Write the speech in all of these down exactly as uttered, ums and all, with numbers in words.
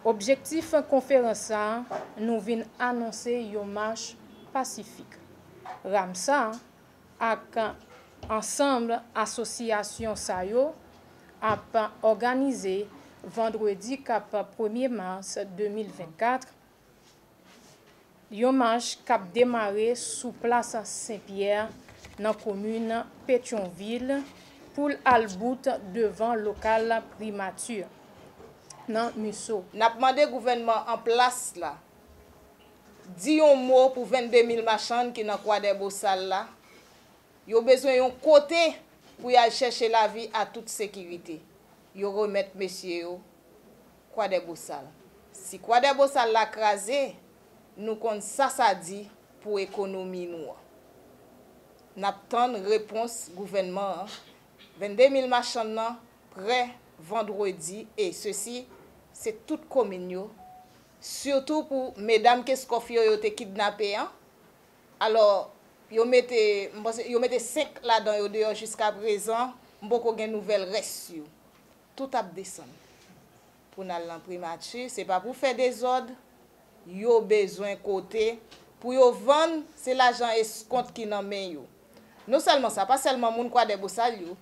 Objektif konferans sa a, nou vin anonse yon mach pasifik. RAMSA ak ansanm asosyasyon sa yo ap òganize vandredi k ap premye mas de mil vennkat, yon mach k ap demare sou plas Sen Pyè nan komin Petyonvil pou l al bout devan lokal primati nan MISO. N ap mande gouvènman an plas la di yon mo pou vennde mil machann ki nan Kwadèbosal la. Yo bezwen yon kote pou y al chèche lavi a tout sekirite. Yo remèt mesye yo Kwadèbosal. Si Kwadèbosal la kraze, nou konn sa sa di pou ekonomi nou an. N ap tann repons gouvènman an. Vennde mil machann nan prè vandredi, e sesi, se tout komin yo, sitou pou medam Keskòf yo, yo te kidnape an. Alò, yo mete, m panse, yo mete senk ladan yo deyò jiska prezan, m poko gen nouvèl rès yo. Tout ap desann. Pou n al nan primati, se pa pou fè dezòd, yo bezwen kote pou yo vann, se lajan eskont ki nan men yo. Non sèlman sa, pa sèlman moun Kwadèbosal yo,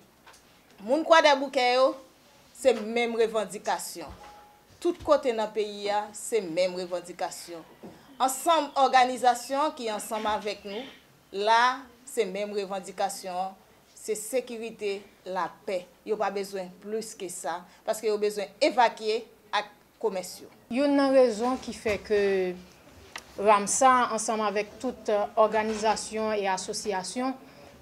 moun Kwadèboukè yo, se menm revandikasyon. Tout kote nan peyi a, se menm revandikasyon. Ansanm òganizasyon ki ansanm avèk nou, la, se menm revandikasyon an, se sekirite, lapè. Yo pa bezwen plis ke sa, paske yo bezwen evakye ak komès yo. Youn nan rezon ki fè ke RAMSA, ansanm avèk tout, e, òganizasyon e asosyasyon,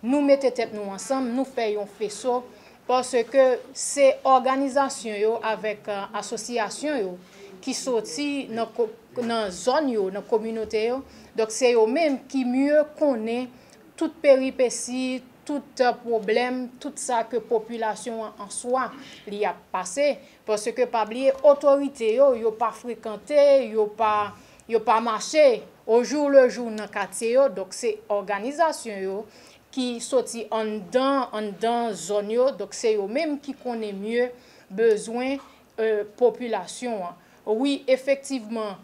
nou mete tèt nou ansanm, nou fè yon feso, paske se òganizasyon yo avèk, e, asosyasyon yo ki soti nan ko-, nan zòn yo, nan kominote yo. Donk, se yo menm ki mye konnen tout peripesi, tout, e, pwoblèm, tout sa ke popilasyon an an swa li ap pase. Paske pa bliye, otorite yo, yo pa frekante, yo pa, yo pa mache au jour le jour nan katye yo. Donk, se òganizasyon yo ki soti anndan, anndan zòn yo. Donk, se yo menm ki konnen mye bezwen, e, popilasyon an. Wi, efektivman,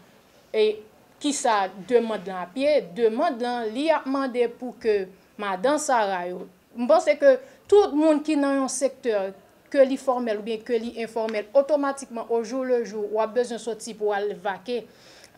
e kisa demann lan ap ye? Demann lan, li ap mande pou ke madan Sara yo, m panse ke tout moun ki nan yon sektè, ke li fòmèl oubyen ke li enfòmèl, otomatikman, au jour le jour, w ap bezwen soti pou w al vake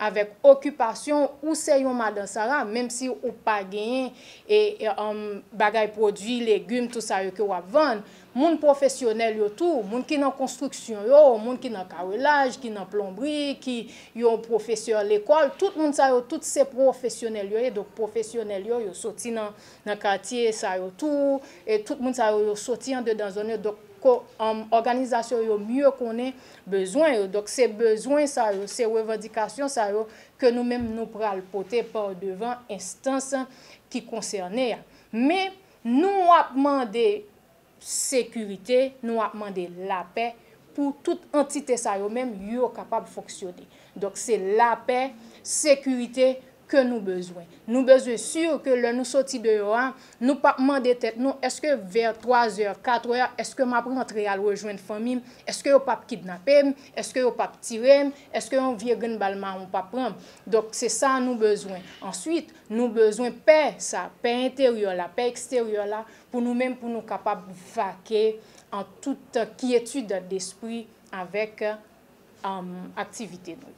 avèk okipasyon. Ou se yon madan Sara, menm si ou pa genyen e, e, um, bagay pwodui, legim, tout sa yo ke w ap vann, moun pwofesyonèl yo tou, moun ki nan konstriksyon yo, moun ki nan kawelaj, ki nan plonbri, ki yon pwofesè lekòl, tout moun sa yo, tout se pwofesyonèl yo ye. Donk, pwofesyonèl yo, yo soti nan, nan katye sa yo tou, e tout moun sa yo, yo soti andedan zòn yo. Donk, ko-, um, òganizasyon yo mye konnen bezwen yo. Donk, se bezwen sa yo, se revandikasyon sa yo ke nou menm nou pral pote pa devan enstans ki konsène a. Men, nou ap mande sekirite, nou ap mande lapè pou tout antite sa yo menm yo kapab fonksyone. Donk, se lapè, sekirite ke nou bezwen. Nou bezwen si ke lè nou soti deyò a, nou p ap mande tèt nou, èske vè twa zè, kat è, èske m ap rantre al rejwenn fanmi m? Èske yo p ap kidnape m? Èske yo p ap tire m? Èske yon vye grenn bal mawon p ap pran m? Donk, se sa nou bezwen. Answit, nou bezwen pè sa, pè enteryè la, pè eksteryè la, pou nou menm, pou nou kapab vake an tout kyetid despri avèk, um, aktivite nou yo.